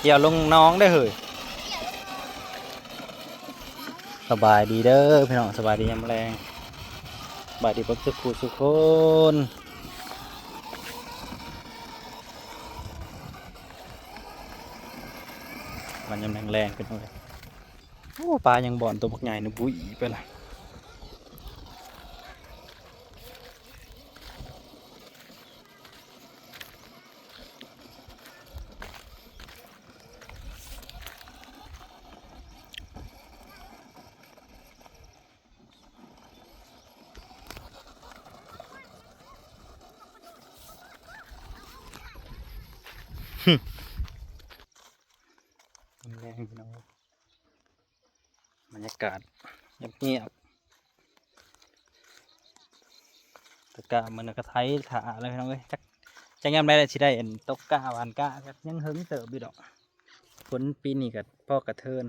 ຢ່າລົງໜອງເດີ້ເຮີ້ຍ. ສະບາຍດີເດີ້ພີ່ນ້ອງ, ສະບາຍດີຍາມແລງ, ສະບາຍດີເບິດສູ່ຜູ້ສູ່ຄົນ. ມາຍາມແລງໆ ພີ່ນ້ອງເອີຍ. ໂອ້ ປາຍັງບ່ອນໂຕບັກໃຫຍ່ນະ ບຸ້ຍໄປລະ. ແລງພີ່ນ້ອງ ບັນຍາກາດງຽບໆ ຕະກ້າມື້ນັ້ນກໍໄຖຖ້າແລ້ວພີ່ນ້ອງເອີຍ. ຈັກ ຈັກຍາມໃດລະຊິໄດ້ອັນຕົກກ້າຫວ່ານກ້າ, ກໍຍັງເຫິງເຕີບຢູ່ດອກ. ຝົນປີນີ້ກໍພໍກະເທີນ,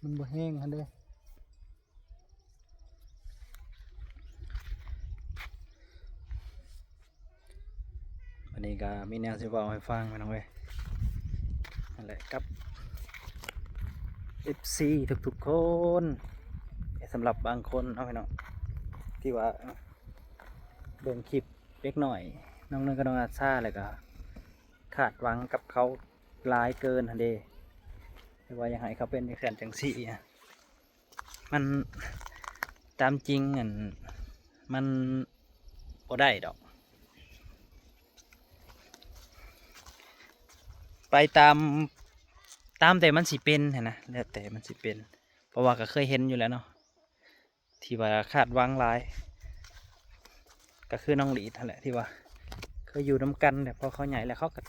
ມັນບໍ່ແຮງຫັ້ນເດ້. ວັນນີ້ກໍມີແນວຊິເວົ້າໃຫ້ຟັງພີ່ນ້ອງເອີຍ, ນັ້ນແຫຼະ ກັບເອັຟຊີທຸກໆຄົນ. ສຳລັບບາງຄົນເນາະພີ່ນ້ອງ ທີ່ວ່າເບິ່ງຄລິບເດັກນ້ອຍນ້ອງເນີຍກັບນ້ອງອາຊາ ແລ້ວກໍຄາດຫວັງກັບເຂົາຫຼາຍເກີນຫັ້ນເດ້, ຫຼືວ່າຢາກໃຫ້ເຂົາເປັນຈັ່ງຊັ້ນຈັ່ງຊີ້. ມັນ ຕາມຈິງ ອັນ ມັນບໍ່ໄດ້ດອກ, ໄປຕາມ ຕາມແຕ່ມັນຊິເປັນຫັ້ນນະ, ແລ້ວແຕ່ມັນຊິເປັນ. ເພາະວ່າກໍເຄີຍເຫັນຢູ່ແລ້ວເນາະ ທີ່ວ່າຄາດຫວັງຫຼາຍ ກໍຄືນ້ອງຫຼີດຫັ້ນແຫຼະ ທີ່ວ່າເຄີຍຢູ່ນຳກັນແຫຼະ, ພໍເຂົາໃຫຍ່ແລ້ວເຂົາກໍ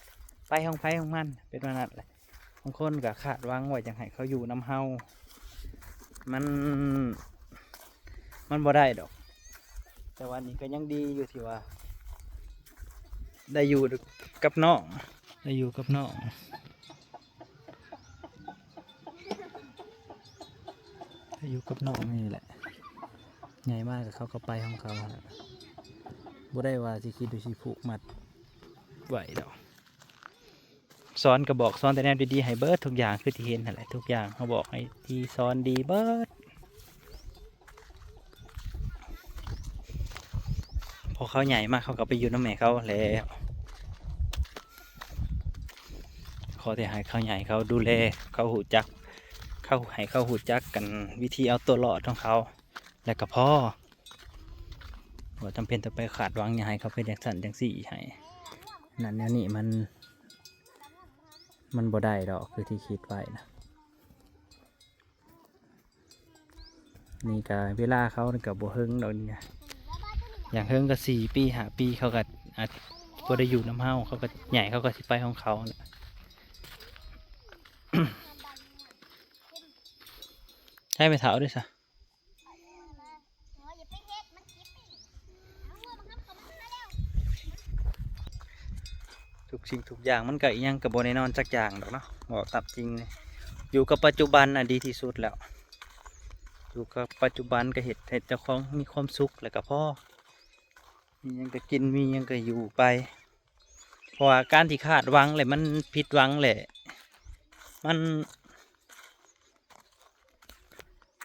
ໄປຂອງໃຜຂອງມັນ ເປັນແນວນັ້ນແຫຼະ. ບາງຄົນກໍຄາດຫວັງວ່າຢາກໃຫ້ເຂົາຢູ່ນຳເຮົາ, ມັນ ມັນບໍ່ໄດ້ດອກ. ແຕ່ວ່ານີ້ກໍຍັງດີຢູ່ທີ່ວ່າໄດ້ຢູ່ກັບນ້ອງ, ໄດ້ຢູ່ກັບນ້ອງ. ໄດ້ຢູ່ກັບນ້ອງນີ້ແຫຼະ, ໃຫຍ່ມາກໍເຂົາກໍໄປຂອງເຂົາຫັ້ນແຫຼະ, ບໍ່ໄດ້ວ່າຊິຄິດວ່າຊິຜູກມັດໄວ້ດອກ. ສອນກໍບອກ ສອນແຕ່ແນວດີໆໃຫ້ເບິດທຸກຢ່າງ ຄືທີ່ເຫັນຫັ້ນແຫຼະ, ທຸກຢ່າງເຮົາບອກໃຫ້ດີ ສອນດີເບິດ. ພໍເຂົາໃຫຍ່ມາເຂົາກໍໄປຢູ່ນຳແມ່ເຂົາແລ້ວ, ຂໍແຕ່ໃຫ້ເຂົາໃຫຍ່ ເຂົາດູແລ ເຂົາຮູ້ຈັກ ເຂົາ ໃຫ້ເຂົາຮູ້ຈັກກັນ ວິທີເອົາຕົວລອດຂອງເຂົາ ແລ້ວກໍພໍ. ບໍ່ຈຳເປັນຕ້ອງໄປຄາດຫວັງຫຍັງໃຫ້ເຂົາເປັນຈັ່ງຊັ້ນຈັ່ງຊີ້ ໃຫ້ນັ້ນແນວນີ້ ມັນ ມັນບໍ່ໄດ້ດອກ ຄືທີ່ຄິດໄວ້ນະ. ນີ້ກະເວລາເຂົານີ້ກະບໍ່ເຫິງດອກນີ້ນະ, ຢ່າງເຫິງກະສີ່ປີຫ້າປີ ເຂົາກະອາດບໍ່ໄດ້ຢູ່ນຳເຮົາ, ເຂົາກະໃຫຍ່ ເຂົາກະຊິໄປຂອງເຂົາແຫຼະ. ໃຊ້ໄມ້ເຖົ້າເດ້ຊະ. ທຸກສິ່ງທຸກຢ່າງມັນກະອີ່ຫຍັງກະບໍ່ແນ່ນອນຈັກຢ່າງດອກເນາະ, ເວົ້າຕາມຈິງ ຢູ່ກັບປັດຈຸບັນນະດີທີ່ສຸດແລ້ວ. ຢູ່ກັບປັດຈຸບັນກະເຮັດໃຫ້ເຈົ້າຂອງມີຄວາມສຸກແລ້ວກະພໍ, ມີຫຍັງກະກິນ ມີຫຍັງກະຢູ່ໄປ. ເພາະວ່າການທີ່ຄາດຫວັງແລ້ວມັນຜິດຫວັງແຫຼະ ມັນ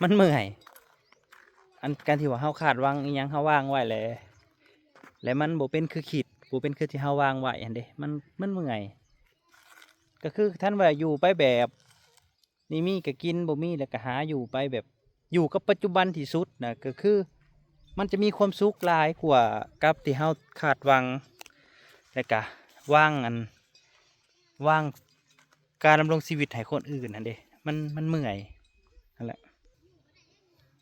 ມັນເມື່ອຍ. ອັນ ການທີ່ວ່າເຮົາຄາດຫວັງອີ່ຫຍັງ ເຮົາວາງໄວ້ແລ້ວ ແລ້ວມັນບໍ່ເປັນຄືຄິດ ບໍ່ເປັນຄືທີ່ເຮົາວາງໄວ້ຫັ້ນເດ້ ມັນ ມັນເມື່ອຍ. ກໍຄືຄັນວ່າຢູ່ໄປແບບ ນີ້ມີກໍກິນ ບໍ່ມີແລ້ວກໍຫາຢູ່ໄປ ແບບຢູ່ກັບປັດຈຸບັນທີ່ສຸດນະ ກໍຄືມັນຈະມີຄວາມສຸກຫຼາຍກວ່າກັບທີ່ເຮົາຄາດຫວັງ ແລ້ວກໍວາງອັນ ວາງການດຳລົງຊີວິດໃຫ້ຄົນອື່ນຫັ້ນເດ້ ມັນ ມັນເມື່ອຍຫັ້ນແຫຼະ.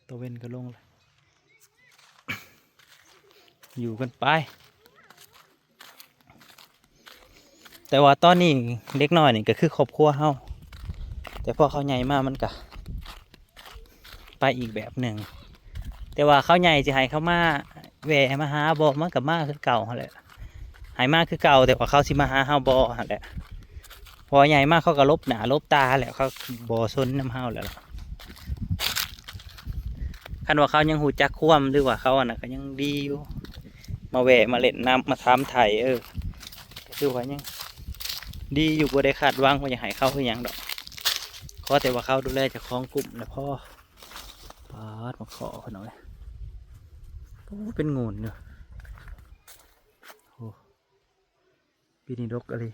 ຕາເວັນກໍລົງແລ້ວ ຢູ່ກັນໄປ. ແຕ່ວ່າຕອນນີ້ເດັກນ້ອຍນີ້ກໍຄືຄອບຄົວເຮົາ, ແຕ່ພໍເຂົາໃຫຍ່ມາມັນກໍໄປອີກແບບໜຶ່ງ. ແຕ່ວ່າເຂົາໃຫຍ່ຊິໃຫ້ເຂົາມາແວ່ມາຫາບໍ່ ມັນກໍມາຄືເກົ່າຫັ້ນແຫຼະ, ໃຫ້ມາຄືເກົ່າ ແຕ່ວ່າເຂົາຊິມາຫາເຮົາບໍ່ຫັ້ນແຫຼະ. ພໍໃຫຍ່ມາເຂົາກໍຫຼົບໜ້າຫຼົບຕາແລ້ວ, ເຂົາບໍ່ສົນນຳເຮົາແລ້ວ. ຄັນວ່າເຂົາຍັງຮູ້ຈັກຄວາມ ຫຼືວ່າເຂົາອັນນັ້ນກໍຍັງດີຢູ່, ມາແວ່ມາຫຼິ້ນນຳ ມາຖາມໄຖ່ ເອີ ກໍຖືວ່າຍັງ ດີຢູ່ ບໍ່ໄດ້ຄາດຫວັງວ່າຢາກໃຫ້ເຂົາອີ່ຫຍັງດອກ ຂໍແຕ່ວ່າເຂົາດູແລເຈົ້າຂອງກຸ່ມນະພໍ. ປາດ ໝາກເຄາະພີ່ນ້ອງເອີຍ ໂອ້ ເປັນໂງນຢູ່ ໂອ້ ປີນີ້ດົກອີ່ຫຼີ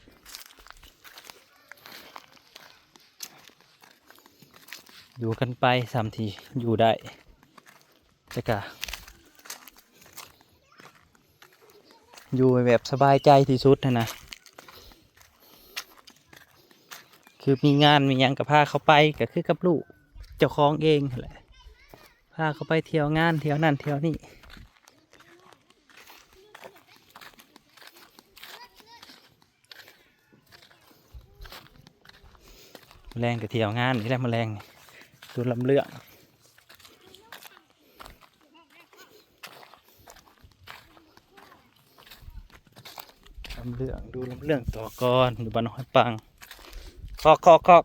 ຢູ່ກັນໄປສ່ຳທີ່ຢູ່ໄດ້ ແຕ່ກະຢູ່ແບບສະບາຍໃຈທີ່ສຸດຫັ້ນນະ ຄືມີງານມີຫຍັງກະພາເຂົາໄປ ກະຄືກັບລູກເຈົ້າຂອງເອງຫັ້ນແຫຼະ ພາເຂົາໄປທ່ຽວງານ ທ່ຽວນັ້ນທ່ຽວນີ້. ແລງກະທ່ຽວງານນີ້ແຫຼະ ມາແລງນີ້ ດູລຳເລື່ອງ ລຳເລື່ອງ ດູລຳເລື່ອງຕໍ່ກ່ອນ ຢູ່ບ້ານຫ້ວຍປັງ ຄອກ ຄອກ ຄອກ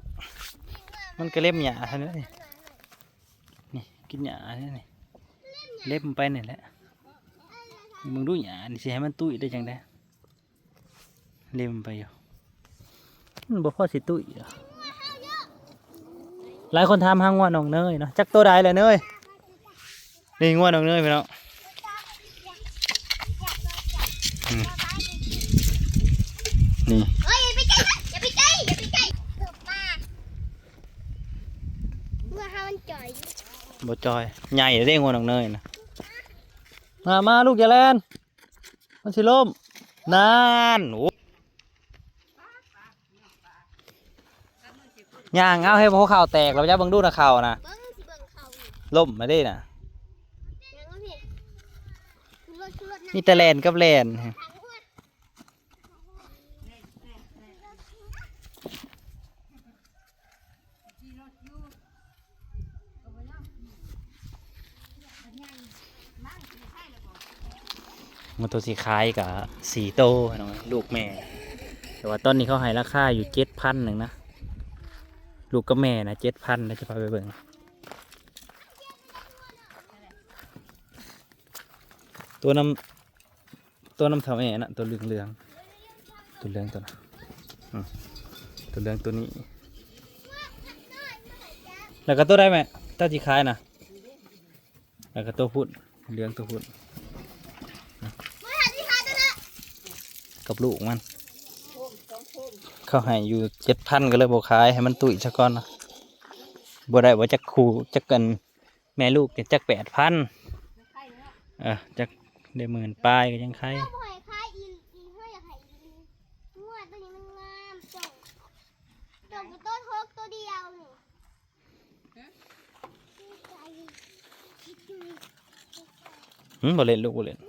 ມັນກະເລັມຫຍ້າຫັ້ນເດ້ ນີ້ ກິນຫຍ້ານີ້ ເລັມໄປນີ້ແຫຼະ ເບິ່ງດູຫຍ້ານີ້ ຊິໃຫ້ມັນຕຸ້ຍໄດ້ຈັ່ງໃດ ເລັມໄປຢູ່ ມັນບໍ່ພໍຊິຕຸ້ຍດອກ. ຫຼາຍຄົນຖາມຫາງົວນ້ອງເນີຍເນາະ ຈັກໂຕໃດແຫຼະເນີຍ ນີ້ງົວນ້ອງເນີຍພີ່ນ້ອງ ອືມ ນີ້ ເອີຍ ຢ່າໄປໃກ້ ຢ່າໄປໃກ້ ຢ່າໄປໃກ້ ເມື່ອເຮົາມັນຈ່ອຍຢູ່ ບໍ່ຈ່ອຍ ໃຫຍ່ເດ້ງົວນ້ອງເນີຍນະ ມາ ມາ ລູກຢ່າແລ່ນ ມັນຊິລົ້ມ ນັ້ນ ໂອ້ ຍ່າງເອົາ ໃຫ້ຫົວເຂົ່າແຕກແລ້ວ ເຈົ້າເບິ່ງດູນະ ເຂົ່ານະ ເບິ່ງ ຊິເບິ່ງເຂົ່ານີ້ ລົ້ມມາເດ້ນະ ຍ່າງມາພີ້ ຂຶ້ນລົດ ຂຶ້ນລົດນະ ມີແຕ່ແລ່ນກັບແລ່ນ. ງົວໂຕຊິຂາຍກະສີ່ໂຕພີ່ນ້ອງ ລູກແມ່ ແຕ່ວ່າຕອນນີ້ເຂົາໃຫ້ລາຄາຢູ່ເຈັດພັນໜຶ່ງນະ ລູກກັບແມ່ນະ ເຈັດພັນ ດຽວຈະພາໄປເບິ່ງ ໂຕນຳ ໂຕນຳເຖົ້າແອນະ ໂຕເຫຼືອງໆ ໂຕເຫຼືອງໂຕນະ ອືມ ໂຕເຫຼືອງໂຕນີ້ ແລ້ວກະໂຕໃດແມ່ ຕາຊິຂາຍນະ ແລ້ວກະໂຕພຸ້ນ ເຫຼືອງໂຕພຸ້ນ ກັບລູກມັນ ເຂົາໃຫ້ຢູ່ເຈັດພັນ ກະເລີຍບໍ່ຂາຍ ໃຫ້ມັນຕຸ້ຍຊະກ່ອນນະ ບໍ່ໄດ້ວ່າຈັກຄູ່ ຈັກອັນ ແມ່ລູກກະຈັກແປດພັນ ເອີ ຈັກໄດ້ໝື່ນປາຍກະຍັງໄຄ ເຮົາບໍ່ໃຫ້ຂາຍອີ່ຫຼີ ເຮົາຢາກໃຫ້ອີ່ຫຼີ ງົວໂຕນີ້ມັນງາມ ເຈົ້າ ເຈົ້າກະໂຕຫົກໂຕດຽວນີ້ ຫືມ ບໍ່ເຫຼັ້ນລູກ ບໍ່ເຫຼັ້ນ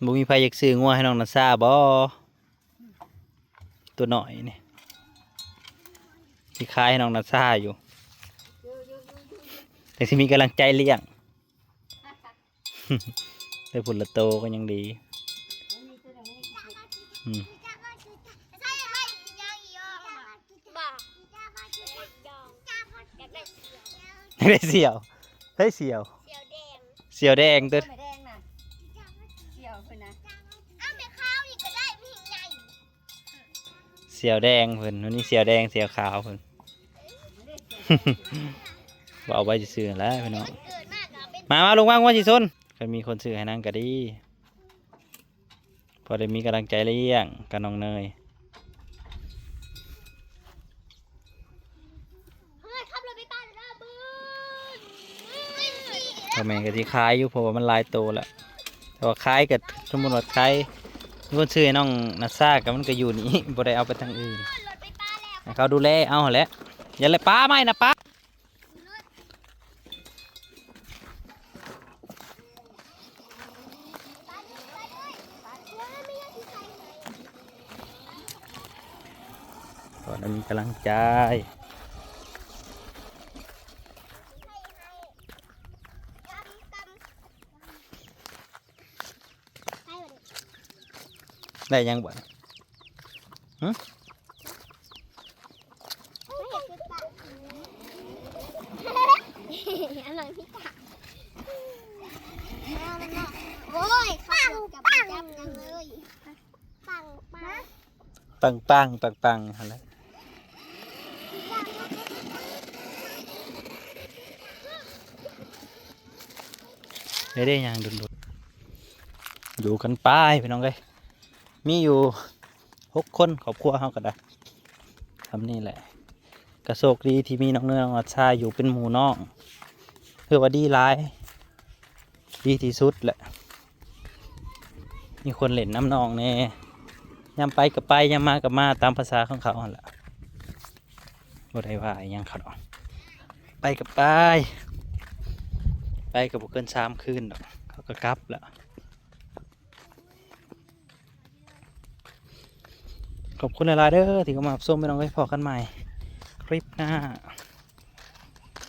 ບໍ່ມີໃຜຢາກຊື້ງົວໃຫ້ນ້ອງນາຊາບໍ່? ຕົວນ້ອຍນີ້ ຊິຂາຍໃຫ້ນ້ອງນາຊາຢູ່ ຈັ່ງຊິມີກຳລັງໃຈລ້ຽງ. ໄດ້ພຸ້ນລະໂຕກະຍັງດີ ອືມ ໄດ້ສ່ຽວ ໄດ້ສ່ຽວ ສ່ຽວແດງ ສ່ຽວແດງເດີ້ ສ່ຽວເພິ່ນນະ ເອົາແມ່ຂາວນີ້ກະໄດ້ ມີໃຫຍ່ ສ່ຽວແດງເພິ່ນ ມັນມີສ່ຽວແດງສ່ຽວຂາວເພິ່ນ ເວົ້າໄວ້ຊື່ໆຫັ້ນແຫຼະພີ່ນ້ອງ ມາ ມາ ລົງມາ ງົວຊິຊົນ ຄັນມີຄົນຊື້ໃຫ້ນາງກະດີ ພໍໄດ້ມີກຳລັງໃຈລ້ຽງກັບນ້ອງເນີຍ ພໍ່ແມ່ກະຊິຂາຍຢູ່ ເພາະວ່າມັນຫຼາຍໂຕແລ້ວ ແຕ່ວ່າຂາຍກະ ສົມມຸດວ່າຂາຍ ມີຄົນຊື້ໃຫ້ນ້ອງນາຊາກະ ມັນກະຢູ່ນີ້ ບໍ່ໄດ້ເອົາໄປທາງອື່ນ ໃຫ້ເຂົາດູແລເອົາຫັ້ນແຫຼະ ຢ່າແລະ ປາໄມ້ນະ ປາ ພໍໄດ້ມີກຳລັງໃຈ ໄດ້ຫຍັງບາດນີ້ ຫື? ໄປ ອັນນັ້ນພິການ ໂອ້ຍ ເຂົາເກືອບຈັບຫຍັງເລີຍ ປັງປັງ ປັງປັງ ປັງປັງຫັ້ນແຫຼະ. ໄດ້ ໄດ້ຍ່າງດົນໆ ຢູ່ກັນໄປພີ່ນ້ອງເອີຍ. ມີຢູ່ຫົກຄົນ ຄອບຄົວເຮົາກໍໄດ້ ສ່ຳນີ້ແຫຼະ. ກໍໂຊກດີທີ່ມີນ້ອງເນຍ ນ້ອງລັດຊາຢູ່ເປັນໝູ່ນ້ອງ ຖືວ່າດີຫຼາຍ ດີທີ່ສຸດແຫຼະ. ມີຄົນຫຼິ້ນນຳນ້ອງແດ່ ຍາມໄປກໍໄປ ຍາມມາກໍມາ ຕາມພາສາຂອງເຂົາຫັ້ນລະ ບໍ່ໄດ້ວ່າອີ່ຫຍັງເຂົາດອກ. ໄປກໍໄປ ໄປກໍບໍ່ເກີນສາມຄືນດອກ ເຂົາກໍກັບລະ. ຂອບຄຸນຫຼາຍໆເດີທີ່ເຂົ້າມາຮັບຊົມ ພີ່ນ້ອງເອີຍ. ພໍ້ກັນໃໝ່ຄລິບໜ້າ.